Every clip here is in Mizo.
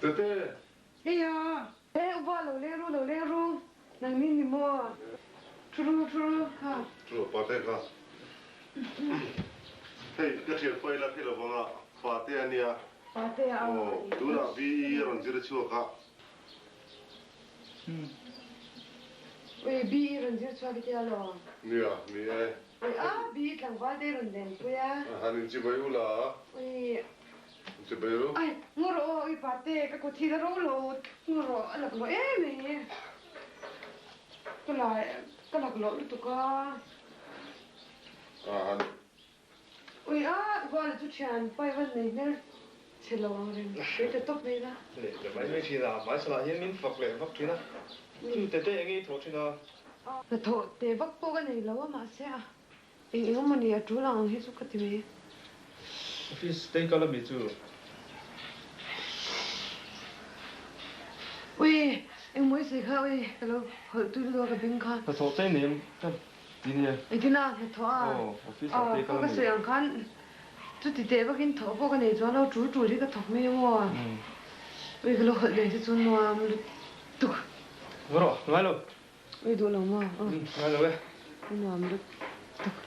Tete! Hei a! E upa lo leng ru lo leng ru nang ni ni maw? Thu ru thu ru kha. Thu ru pate kha. Hei ka thian pa ila thei lovang a, pate a nia. Pate a. Aw tunah BE a rawn zir chhuak a. Ui BE rawn zir chhuak i tia lo. Nia, ni e. Ui a, BE tlangval te rawn lenpui a. Han inchibai ula. Ui. Inchibai ru. Ai, ngaw rawh aw, ui pate, ka kut hi la ro lo, ngaw rawh, a lak lawh em mai. Ka la, ka lak lawh lutuk a. A han. Ui a, Huala chu thian pai van nei hmel chhe lo ang reng, kei ta tawp mai la. Leh ta mai mai thin a, hmaisala hian min fak leh vak thin a, chu tete eng nge i thawh thin a? Hnathawh te vak pawh ka nei lo a, mahse a eng eng emaw ni a tul ang ang hi chu ka ti mai. Office te kal ami chu? Ui, engmaw i sawi kha, ui ka lo hawlh tui lutuk a ka beng kha. Hnathawh te nei em ka Ti nia. Engtin a hnathawh a? Aw, office ah te kal a Ka ni. sawi ang khan chuti teh vakin thawh pawh ka nei chuan lo tul tul hi ka thawk mai ang aw. Ui ka lo hawlh nen che chu nuam lutuk. Ngaw rawh, ngai lo. Ui duh lo maw? Ngai lo e. Nuam lutuk.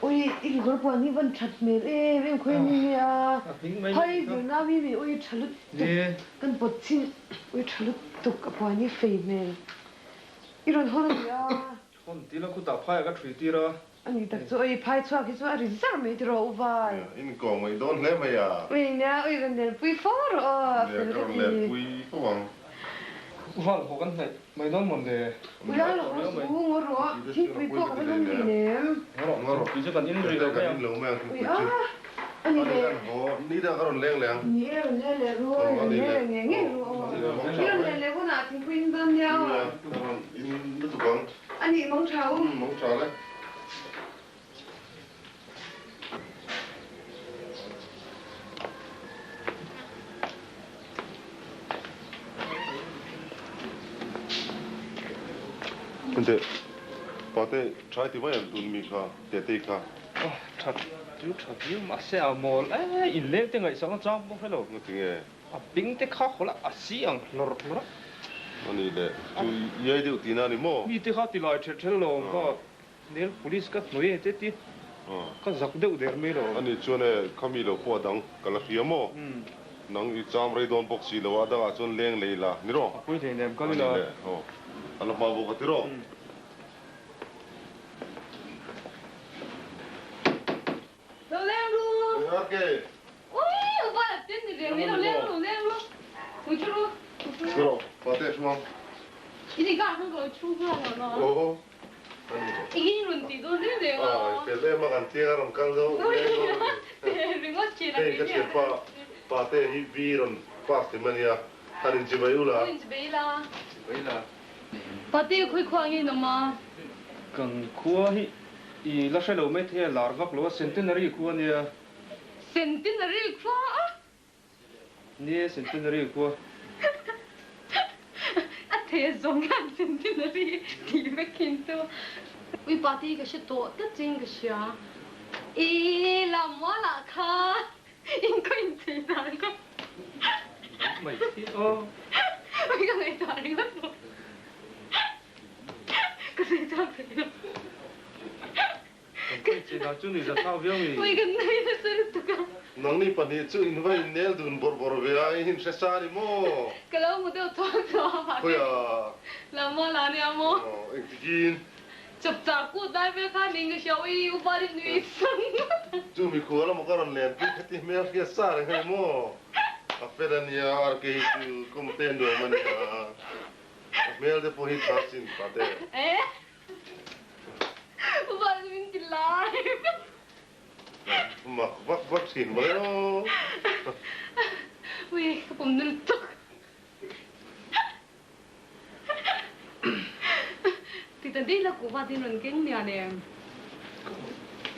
Ui i kekawr puan hi van that hmel em em khawi mi nge a. Phai zirna mi mi ui tha lutuk. Kan pawt chhin ui tha lutuk a puan hi fei hmel. I rawn hawn a nia. Hawn ti la khutah phaiah ka ṭhui tir a. A ni tak chu oi phai chhuak hi chu a ri zar mai tiraw u Val. Nia, in kawng mai dawn hle mai a. Ui nia, ui rawn lenpui fo rawh aw, a Nia, fel ka ka rawn ti. lenpui fo ang. U Val, haw kan hnaih mai dawn mawn le. Ui a lo haw su, ngaw rawh, thingpui pawh ka va lum rih nem. Ngaw rawh, ngaw rawh, tui chu kan in rih lo mai ang. Kan in lo mai ang Ui thingpui a, chu. a ni le. Kan haw, ni dang ka rawn leng leh ang. Ni e, rawn leng leh ru, rawn leng leh ngei ngei ru aw. I rawn len leh hunah thingpui in dawn nia aw. Nia, ka rawn in lutuk ang. A nih mawng tha u. Umm mawng tha le. Ente pate tha ti mai ang tun mi kha Tetei kha. Aw tha chu tha viau mahse a mawl e in leng te ngaihsak na chang pawh hre lo. Ngatinge? A beng te kha haw la a si ang hlawr hlawr a. A ni le, chu iai deuh tihna a ni maw? Mi te kha ti lai ṭhelh ṭhelh lo ang kha, nel police ka hnuai e te ti, ka zak deuh der mai lo. A ni chuan e, kha mi lo pawh a dang ka la hria maw? Nang i cham rei dawn bawk si lo a, a dangah chuan leng lei la, ni rawh? A pawi hlei nem kal ila. A ni le, aw, a la hma bawk a ti rawh. Lo leng ru. Okay. Ui, upa la tin ni reng ni lo leng ru, leng ru. Ui chu ru. Ro, pate hruang. I ni ka hang ko chu hruang lo no. Oh. I run ti do ni reng. Ah, fel em a kan tiang a rawn kal zo. Ringawt thin a Hei ka thian pa pate hi bi rawn pass ti mania. Han in chibai ula. In chibai la. Chibai la. Pate khui khuang in awm a. Kan khua hi i la hre lo mai thei a, lar vak lo a, Centenary khua a nia. Centenary khua a? Nia, Centenary khua. A thei a zawng hian Centenary tih vek hin chu. Ui pate hi ka hre tawh tlat chiin ka hria. I la mualah khan In ka inchei dan kha. Mai thi aw. Ui ka ngaihtuah ringawt maw. Ka sawi chak thei lo. Kan ka inchei dan chu ni za thau viau mi. Ui kan nui nasa lutuk a. Nangni pahnih chu in va innel dun bawrh bawrh ve a, i inhre sa ni maw? Ka lo hmu deuh thuak thuak a mahse. Khawiah? Lo maw la nia maw? Aw, engtikin? Chapchar kut lai vel khan ning ka hria ui upa rin nui sang ngawt a. Chu mikhua lama ka rawn len pui khati hmel hriat sa reng hei maw? A fel a nia RK hi chu kum te nuam a nia. A hmel te pawh hi tha sin pate. Eh upa chu min ti lai. Mak vak vak thin mai aw. Ui ka pum nul tuk. Ti ta dih la kuhva tin rawn keng nia nem.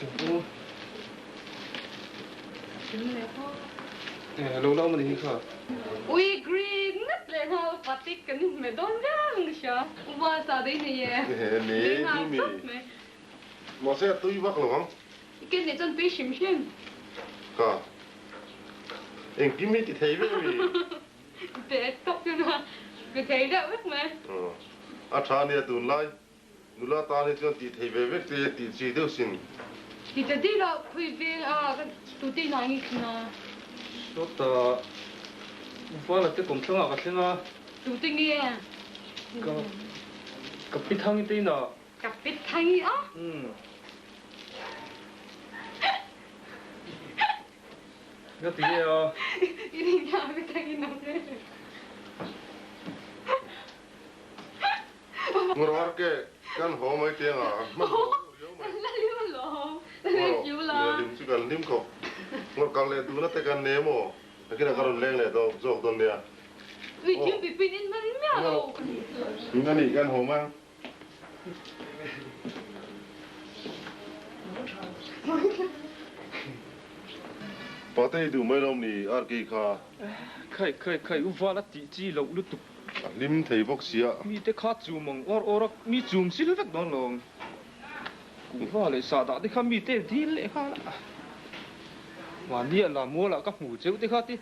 Aw. Sim le pawh. Eh lo la awm a ni hi kha. Ui green ngat leh nghal patik kan inhmeh dawn viau ang ka hria. Upa sa dei nei e. Eh nei nghal dumi. tawp mai. Mahse a tui vak lo ang. I ken leh chuan tui hrim hrim. Ka. Engkim hi ti thei vek a mi. Pe tawp chu na pe thei deuh vek mai. A tha ania tunlai nula tan hi chuan tih thei ve vek te tih chi deuh sin. Ti ta dih lah khawi veng a ka tute inah nge thin a. Sawtah Vala te kawmthlangah ka thleng a. Tute nge? Ka ka pi thangi te inah. Ka pi thangi a? Umm. Nga ti nge a? I ring a pi thangi nang e. Ngawr ke kan haw mai tiang a hman haw deuh riau mai. La lim alawm, la lim kiu la. Ngawr lim chu kan lim khawp. Ngawr kal leh duhna te kan nei maw? Nakinah ka rawn leng leh dawk zawk dawn nia. Ui thil pipin in hman miah lo. Nga nih kan haw mai ang. Pate i duh mai lawm ni Arki kha. Khai khai khai u val a tih chi loh lutuk. A hlim thei bawk sia. Mite kha chum ang awr awr a, mi chum sil vek dawn lawm. Kuhva leh sahdah te kha mite dil leh nghal a. Mahni a la mualah ka hmu cheu te kha ti.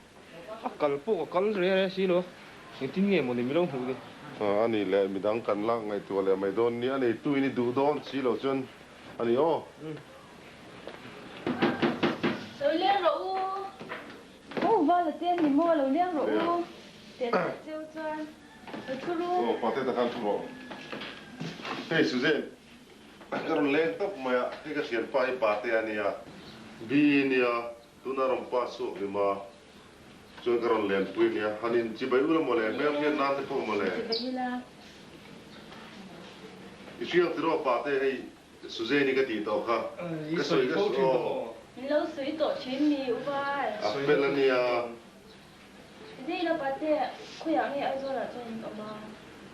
A kal pawh ka kal re re si lo. Engtin nge mawni mi lo hmuh ni? A ni leh midang kan lak ngaihtuah leh mai dawn ni. A nei tuin i duh dawn si lo chuan a ni aw. Lo leng rawh u. Aw val a te ni maw lo leng rawh u. Teh teh cheu chuan lo thu ru. Aw pate takhan thu rawh. Hei Suzanne. Ka rawn leng tawp mai a, hei ka thianpa hi pate a nia. Bi nia, tuna rawn pa chhuak ni ma. Chuan ka rawn lenpui nia, han in chibai ula mawle, hmel hriat nan te pawh mawle. Chibai ila. I hriang tiraw pate hei Suzanne i ka tih tawh kha. I sawi fo thin ta maw? Min lo sawi tawh thin mi u Val. A fel a nia. Zei la pate, khawiah nge Aizawlah chuan in awm a?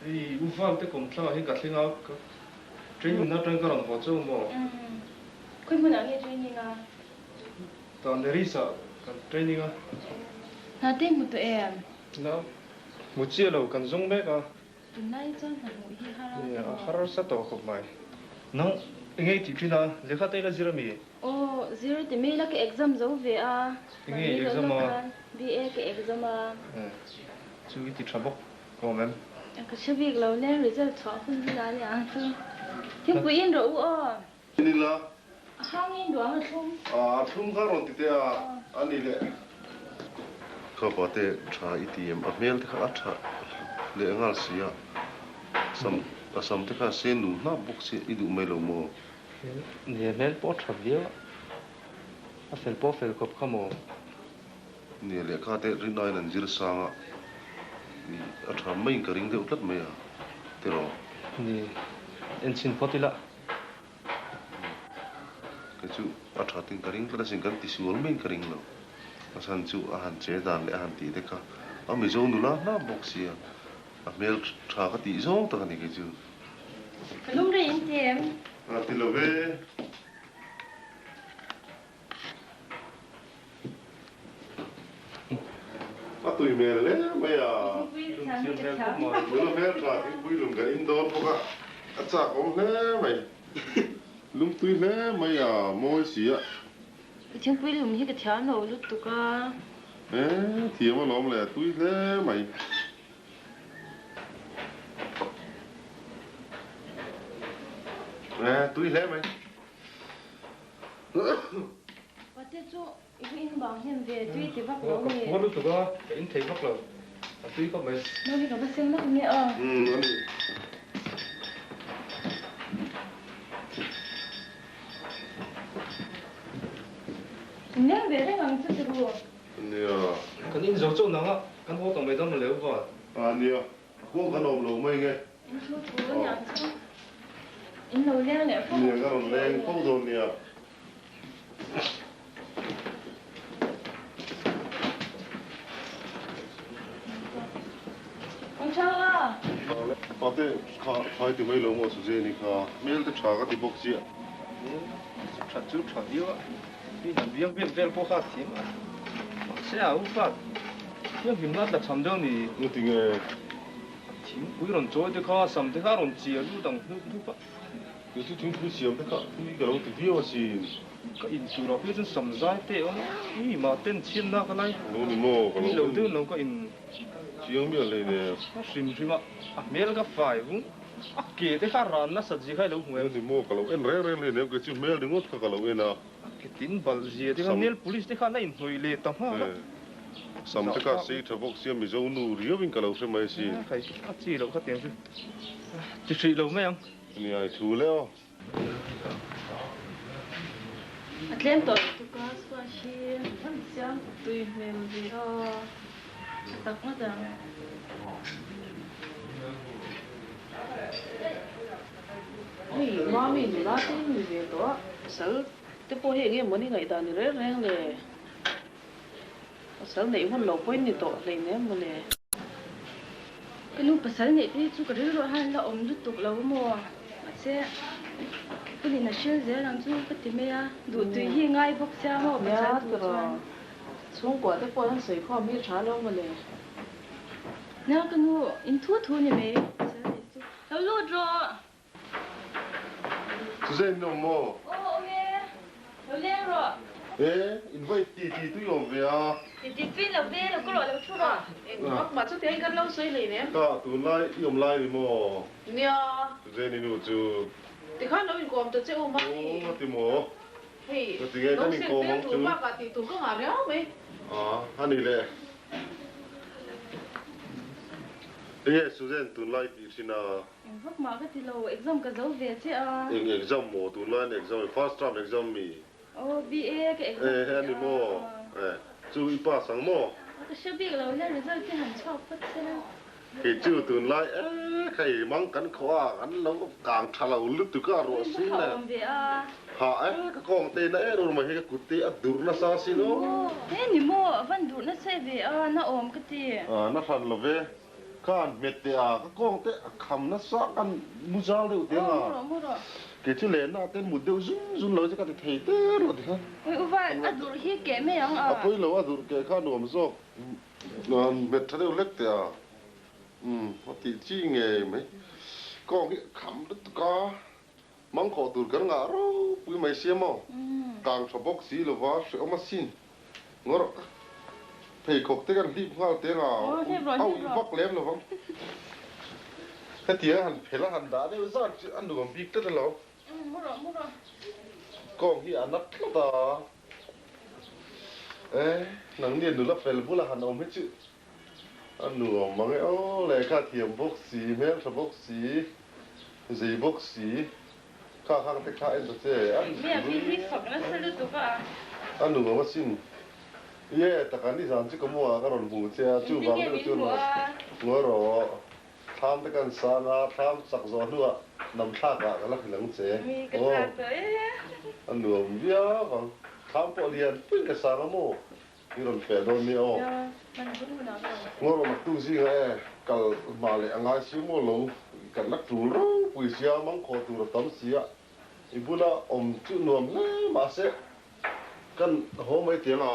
Hei U Val te kawmthlangah hian ka thleng a, ka training atang ka rawn haw chauh maw? Umm, khawi hmunah nge training a? Tah Neris-ah kan training a. Hna te hmu tawh em? Na, hmu chiah lo, kan zawng mek a. Tunlai chuan hna hmuh hi har a Nia, a harsa tawh khawp mai. Nang, enge i tih thin a? Lehkha te ila zir a mi? Aw, zir ti mai la ka exam zo ve a. Enge i exam a? BA ka exam a. Chu i ti tha bawk ka awm em? Ka hre bik lo le, result chhuah hun hi la nia chu. Thingpui in rawh u aw. Ni la. A hang in duang a thlum. A thlum kha rawn ti teh a, a ni leh. Kha pa te tha i ti em? A hmel te kha a tha leh nghal si a, sam a sam te kha a sen nu hnap bawk si i duh mai lo maw? Ni a hmel pawh a tha viau a, a fel pawh a fel khawp kha maw? Ni a lehkha te rinaiin an zir sang a, ni a tha maiin ka ring deuh tlat mai a, tiraw? Ni enchhin phawt ila. Kei chu a that in ka ring tlat asin, kan ti sual mai in ka ring lo. A chhan chu a han che dan leh a han tih te kha a Mizo nula hna bawk sia, a hmel tha ka tih zawng tak a ni kei chu. Ka lum rei in ti em? A ti lo ve. A tui hmel hle mai a. Nula hmel tha thingpui lum kan in dawn bawk a, a chak awm hle mai. Lum tui hle mai a, mawi si a. Thingpui lum hi ka thiam lo lutuk a. E, thiam alawm le, a tui hle mai. E, tui hle mai. Pate chu i va in bang hnem ve, tui ti vak lo nge? Ka phuar lutuk a, ka in thei vak lo, a tui khawp mai. No hi ka va sem lawk nge aw. Umm a ni. In leng ve reng ang chu ti ru. Nia. Kan in zo chauh nang a, kan haw tawh mai dawn lo va. A nia, khuang kan awm lo mai nge. In thu thu a niang chu. In lo leng leh fo. Nia ka rawn leng fo dawn nia. Ang chau a. Pate kha khai ti mai lo maw Suzanne-i kha hmel te tha ka ti bawk chiah. Hmel tha chu tha viau a, mi han biang biak vel pawh kha a thiam a, mahse a upa thianghlimna a tla cham deuh ni. Ngatinge? Thingpui rawn chawi te kha sam te kha a rawn chiah lut ang hnup hnup a. Kei chu thingpui siam te kha tui ka lo ti viau asin. Ka in tur ah phei chuan sam zai te a awm a, mi mah ten chhiatna ka lai. Lo ni maw ka lo Tui lo deuh lo ka in. Chiang miah hlei nen. A hrim hrim a, a hmel ka fai vung. A ke te kha ran nasat zia kha i lo hmu em? Ni maw, ka lo en reng reng hlei nem, kei chu hmel ringawt kha ka lo en a. A ke tin balh zia te kha nail polish te khan a inhnawih leh ta nghal a. Sam te kha sei tha bawk sia Mizo nu riauin ka lo hre mai asin. Khai, a chi loh kha tiang chu ti hrih lo mai ang. Nia, i thu le aw. A tlem tawh lutuk a, squash hi an siam tui hmel ve a, a tak ngawt ang. Hei Mami nula te hi ni ve tawh a, pasal te pawh hi enge mawni ngaihdan ni reng reng le, pasal neih hun lo pawhin ni tawh hleinem mawle. Ka nu pasal neih te hi chu ka rilru ah hian la awm lutuk lo maw? Mahse punin a hril zel ang chu ka ti mai a, duhtui hi ngai bawk sia maw pasal tur chuan. Chhungkua te pawh an sawi khawm hi a tha lo mawle. Nia ka nu in thu thu ni mai pasal neih chu lo lut rawh. Suzanne in awm maw? Aw awm e, lo leng rawh. E, in va ti ti tui awm ve a. Ti ti tui lo ve, lo ka rawh lo thu rawh. Eng vak mah chutia in kan lo sawi hlei nem. Ka tunlai i awm lai ni maw? Nia. Suzanne i nu chu. Tikhan lo inkawm ta che u mami. Aw ti maw? Hei, Ka ti nge lo kan sen inkawm tel ang tur chu. bakah tih tur ka ngah riau mai. A, a ni le. Enge Suzanne tunlai tih thin a? Eng vak mah ka ti lo, exam ka zo ve che a. Eng exam maw? Tunlai an exam e, first term exam mi? Aw, BA ka exam Eh, ve a ni a. maw? Eh, chu i pass ang maw? Ka hre bik lo le, result te han chhuak phawt se la. Kei chu tunlai eh hei mang kan khawh a, kan lo kang tha lo lutuk a, ruah sin le. Ha eh ka kawng te na em em mai hei ka kut te a durh nasa sin aw. He ni maw, a van durh nasa e ve a, na awm ka ti. A na hran lo ve, khan hmet teh a, ka kawng te a kham nasa kan mu zal deuh teh ang a. Aw mu rawh mu rawh. Kei chu lenna ten mut deuh zun zun lo che ka ti thei te rawh ti kha. Ui uva a durh hi keh mai ang a. A pawi lo a durh keh kha nuam zawk. Hmet tha deuh hlek teh a, umm a tih chi ngei mai. Kawng hi a kham lutuk a, mang khawh tur kan ngah ropui mai sia maw? Kang tha bawk si lova hrehawm asin. Ngawrh pheikhawk te kan hlip nghal teng a, a uih vak lem lovang. Hetiang han phel a han dah deuh zat chu a nuam bik tlat alo. Kawng hi a nat tlat a. Eh, nangni nula fel bula han awm hi chu a nuam mang e aw, lehkha thiam bawk si, hmeltha bawk si, zei bawk si, kha khang te kha en ta che, a nuam asin. Ye, taka nizan chu ka mu ah ka rawn hmu che a, chuvang deuh chu ngawi rawh. Thlam te kan sang a, thlam chak zawh hnuah nam thlak ah ka la hrilh ang che. Aw, a nuam viau ang. Thlam pawh lian puiin ka sang a maw? I rawn feh dawn nia aw. Ngaw rawn aktu zingah e, kal hma leh a ngai si maw lo, kan la tul ropui sia, mangkhawh tur a tam si a, i bula awm chu nuam hle mahse kan haw mai tiang a.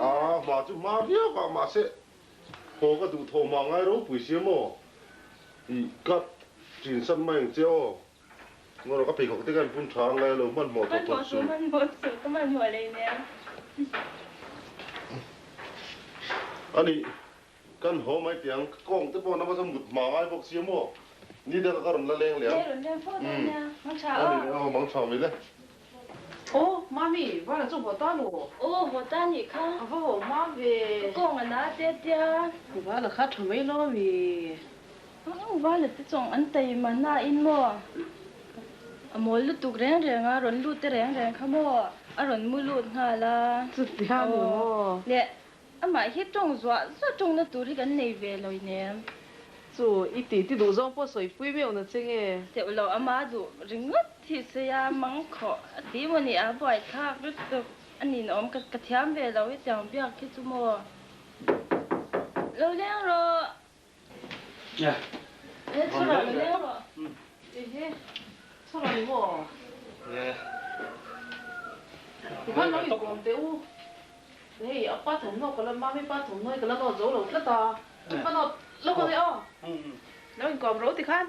A hma chu hma viau a mahse Haw ka duh thawh mah ngai ropui sia maw? I ka chin san mai ang che aw. Ngaw rawh ka pheikhawk te khan bun tha ang ngai lo hmanhmawh tawh tawp suh. Hmanhmawh suh, ka hmanhmawh lei nen. Ani, kan haw mai teh ang, ka kawng te pawh na hmasa mut hma ngai bawk sia maw? Ni deuh ka rawn la leng leh ang. Ni rawn leng fo dawn nia, mang tha aw. Ani, aw mang tha mai le. Aw, Mami, Vala chu haw ta lo. Aw, haw ta nih kha. A va haw hma ve. Ka kawng a na te tia. Vala kha tha mai lo mi. Aw, Vala te chuang an tai mahna in maw? A mawl lutuk reng reng a, rawn lut te reng reng kha maw? A rawn mu lut nghal a. Chutia ni maw? Leh, Amah hi tawng zuah zuah tawngna tur hi kan nei ve lo inem. Chu i ti ti duh zawng pawh sawi pui meuh na che nge? Teuh lo ama duh ringawt hi sawi a mang khawh a ti maw ni a buai thlak lutuk a ninawm ka ka thiam ve lo hi tiang biak hi chu maw lo leng rawh. E chhura lo leng rawh. Ehe chhura ni maw? Tikhan lo inkawm teh u. Hei a pa thawmhnaw ka la mami pa thawmhnaw hi ka la nawt zo lo tlat a, ka nawt lawk ang e aw, lo inkawm ro tikhan.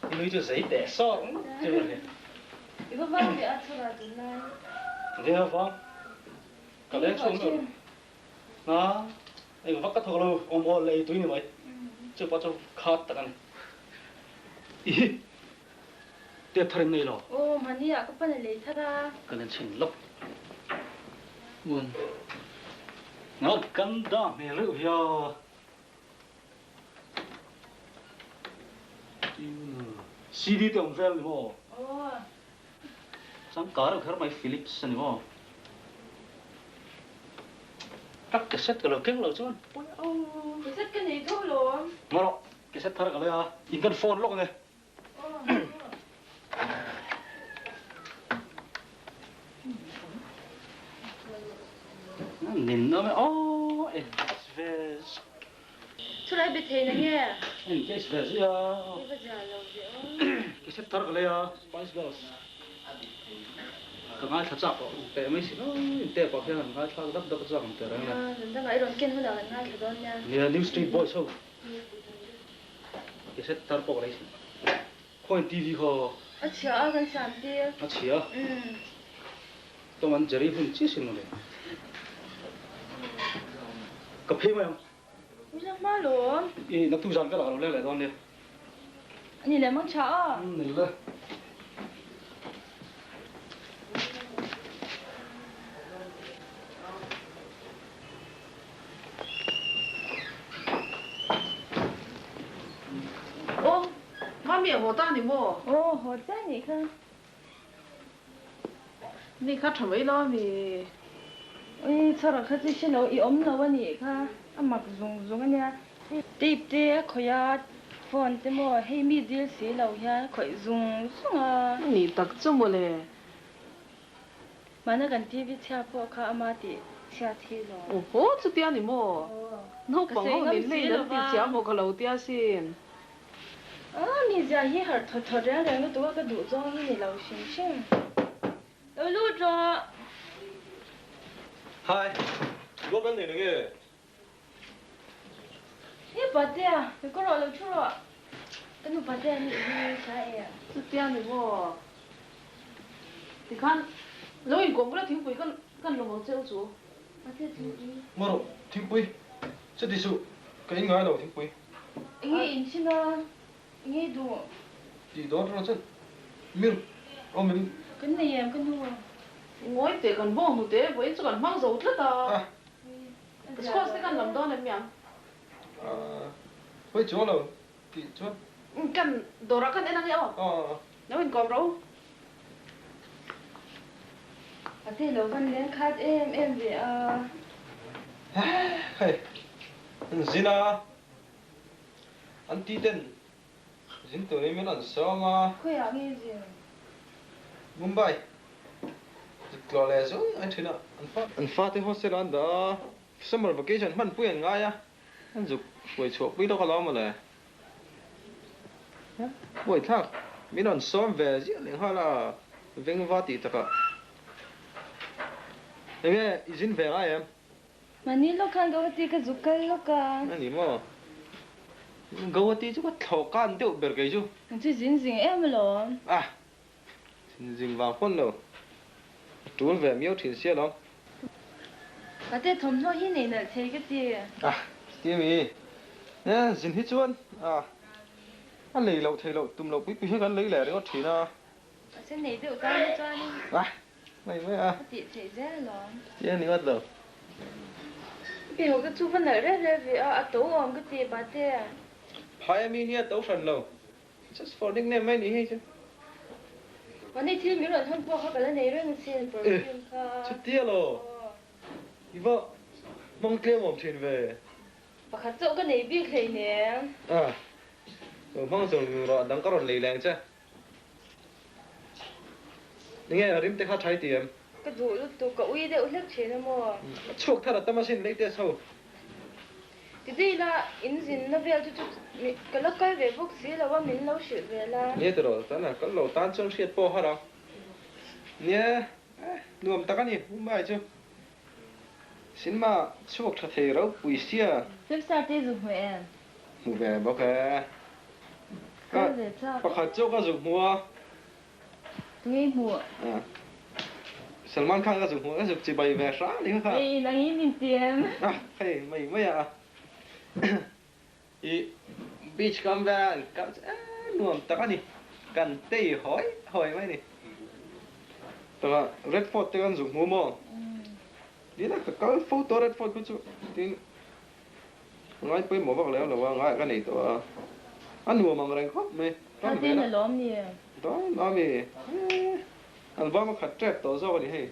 I nui chu zei teh sawr ngawt che a ni. I va vang ve a chhura tunlai. Ve a vang, ka leng chhung deuh lo. A. Eng vak ka thawk lo, awm awl leh ei tui ni mai. Chu pawh chu khat tak a ni. Ihi! Tep thar in nei lo. Aw, mahni ah ka pan a lei thar a. Kan en chhin lawk. Uan. Nga kan dah hmel reuh hi a. CD te awm vel ni maw? Aw. Changkar reuh kher mai Philips a ni maw? Tak cassette ka lo keng lo chuan pawi aw. Cassette ka nei tho lawm. Ngaw rawh, cassette thar ka lei a, in kan phone lawk ang e. Nin awm e aw engage ve Chulai be thei na nge? Engage ve zui a. I va zia lo ve aw. Cassette thar ka lei a, Spice Girls. Ka ngaithla chak tawh ang teh mai si lo, in tep ah khian an ngaithlak dap dap a chak ang teh reng a. Zan dangah i rawn ken hunah kan ngaithla dawn nia. Nia, New Street Boys ho. Cassette tar pawh ka lei sin. Khawiin TV khaw. A chhia a kan siam tir. A chhia? Umm. Tom an Jerry hun chiah sin mawle. Ka phei mai ang. U la hma lawm. I naktuk zan velah ka lo leng leh dawn nia. A ni leh mang tha a. Umm ni le. Aw, mami a haw ta ni maw? Aw, haw chiah nih kha. Ni kha tha mai lo ami? Ui, chhawrah kha chu hre lo, i awm lo a nih kha, a mak zung zung a nia. Tape te a khawih a, phone te maw, hei mi dil si lo hian a khawih zung zung a. A nih tak chu mawle. Mahna kan TV chhia pawh kha ama tih chhiat hi lo. Aw haw chutia ni maw? Naupang ho nen hlein an tih chhia maw ka lo tia sin. Aw mi zia hi harh thawt thawt reng reng lutuk a ka duh zawng hi ni lo hrim hrim. Lo lut rawh. Hi, doorbell nei nge? He Patea, lo ka rawh lo thu rawh. Ka nu Patea nih hi hria e. Chutia ni maw? Tikhan lo inkawm bula thingpui kan kan lawm ang che u chu. Patea thingpui. Maw rawh, thingpui. Chuti suh, ka in ngai lo thingpui. Enge in thin a, enge duh? Tih dawn rawh chuan milk awm in. Kan nei em ka nu? Ngawi teh kan bawng hnute vawiin chu kan hmang zo tlat a. Squash te kan lam dawn em miang? Hawi chuang lo tih chuan. Kan dawrah kan en ang e aw. Lo inkawm rawh u. A te lo van leng khat em em ve a. Hei an zin a, an ti ten zin turin min rawn sawm a. Khawiah nge zin? Mumbai. Zuk tlawh leh zung a thin a, an fa. An fate hostel ah an dah a, summer vacation hmanpui an ngai a, an zuk hruai chhuah pui lawk alawm mawle. Buaithlak, min rawn sawm ve ziah leh nghal a, vengva tih takah. Enge i zin ve ngai em? Mahni lawk khan Gauhati ka zuk kal lawk a. A ni maw? Gauhati chu ka thlawh kan deuh ber kei chu. Ang chu zin zing em alawm. A, zin zing vang pawn lo. A tul ve miau thin sia lawm. Pate thawmhnaw hi nei nalh thei ka ti. A, chuti mi. E, zin hi chuan a, a lei loh thei loh tum loh pui pui hi kan lei leh ringawt thin a. A sen nei deuh tan hi chuanin. A. Mai mai a. A tih theih zel alawm. Ti a ni ngawt lo. Pi ho ka chu va nalh reh reh ve a, a to awm ka ti Pate. Phai a mi hi a to hran lo. Just for nickname mai ni hei chu. Mahni thil min rawn hawn pawh kha ka la nei reng asin perfume kha. Chutia law. I va hmang tlem awm thin ve. Pakhat chauh ka nei bik hleinem. A, lo hmang zawng zawng rawh, dang ka rawn lei leng che. Enge a rim te kha thai ti em? Ka duh lutuk, ka ui deuh hlek thin a maw? A chhuak thar a tam asin latest ho. Ti dei la, in zinna vel chu chu ka la kal ve bawk si lo a, min lo hrilh ve la. Nia tiraw, tan a kal lo tan chuan hriat pawh a har ang. Nia, nuam tak a ni, Mumbai chu. Cinema chhuak tha thei ropui sia. Filmstar te zu hmu em? Hmu ve bawk e. Kal ve chak e. Pakhat chu ka zuk hmu a. Tunge hmu? Salman Khan ka zuk hmu a, ka zuk chibai ve hram ni kha kha. Ei nang in min ti em? Ah hei mai mai a. I beach kam vela an kal chu e nuam tak a ni. Kan tei hawi hawi mai a ni. Tah Red Fort te kan zuk hmu maw? Tin a ka kal fo tawh Red Fort khu chu tin ngai pawimawh vak lem lo a, ngaiah ka nei tawh a. A nuam ang reng khawp mai. Ram ve na. Lawm ni. Dawn a mi. Album a khat tep tawh zawk a ni hei.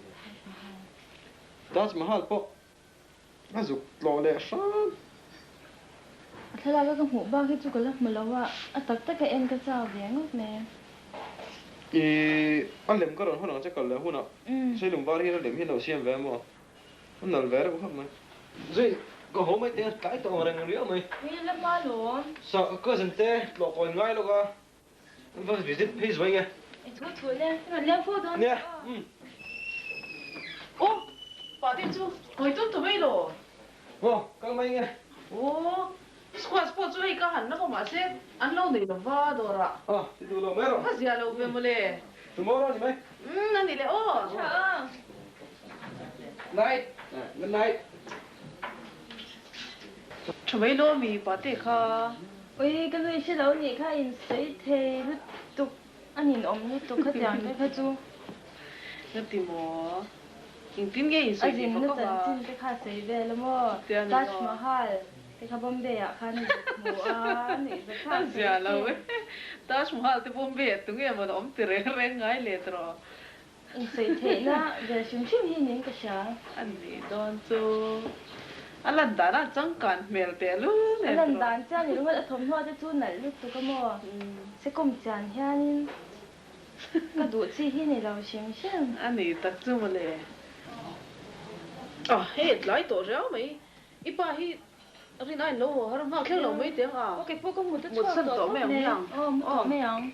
Taj Mahal pawh a zuk tlawh leh hram. A thlalak a ka hmuh bak hi chu ka la hmu lo a, a tak tak a en ka chak ve ngawt mai. I a lem ka rawn hawn ang che kal leh hunah Seilung var hian a lem hi an lo siam ve maw? A nal ve reuh khawp mai. Zui ka haw mai teh a tlai tawh ang reng riau mai. Ui la hma lawm. Sa cousin te tlawh kawi ngai lawk a. Va visit phei zuai nge. I thu thu le, i rawn leng fo dawn nia. Umm. Aw, pate chu hawi tum ta mai lo. Aw, kal mai nge. Aw, squash pawh chu hei ka han la maw mahse an lo nei lo va dawrah. Aw, ti duh lo mai rawh. Ka zia lo ve mawle. Tomorrow ni mai. Umm, a ni le aw. Tha a. Night, good night. Tha mai lo mi pate kha. Ui ka nui hre lo nih kha in sawi thei lutuk a ninawm lutuk khatiang te kha chu. Ka ti maw? Engtin nge in sawi thei fak a va? A zinna chanchin te kha sawi vel a maw? Taj Mahal te kha Bombay ah khan a zuk hmu a, a nuih za thlak thei Zia lo e. Taj Mahal te Bombay ah tunge maw a awm ti reng reng ngai let rawh. In sawi theihna vel hrim hrim hi nin ka hria. A nih dawn chu a lan dan a changkan hmel teh lul nen. A lan dan chian i ringawt a thawmhnaw te chu nalh lutuk a maw? Sekum chian hianin ka duh chi hi ni lo hrim hrim. A nih tak chu mawle. A hei tlai tawh riau mai. I pa hi rin a in lo haw har nghak thleng lo mai teh ang a. Ok pawh ka hmu ta chhuak tawh mai ang. Aw mu tawh mai ang.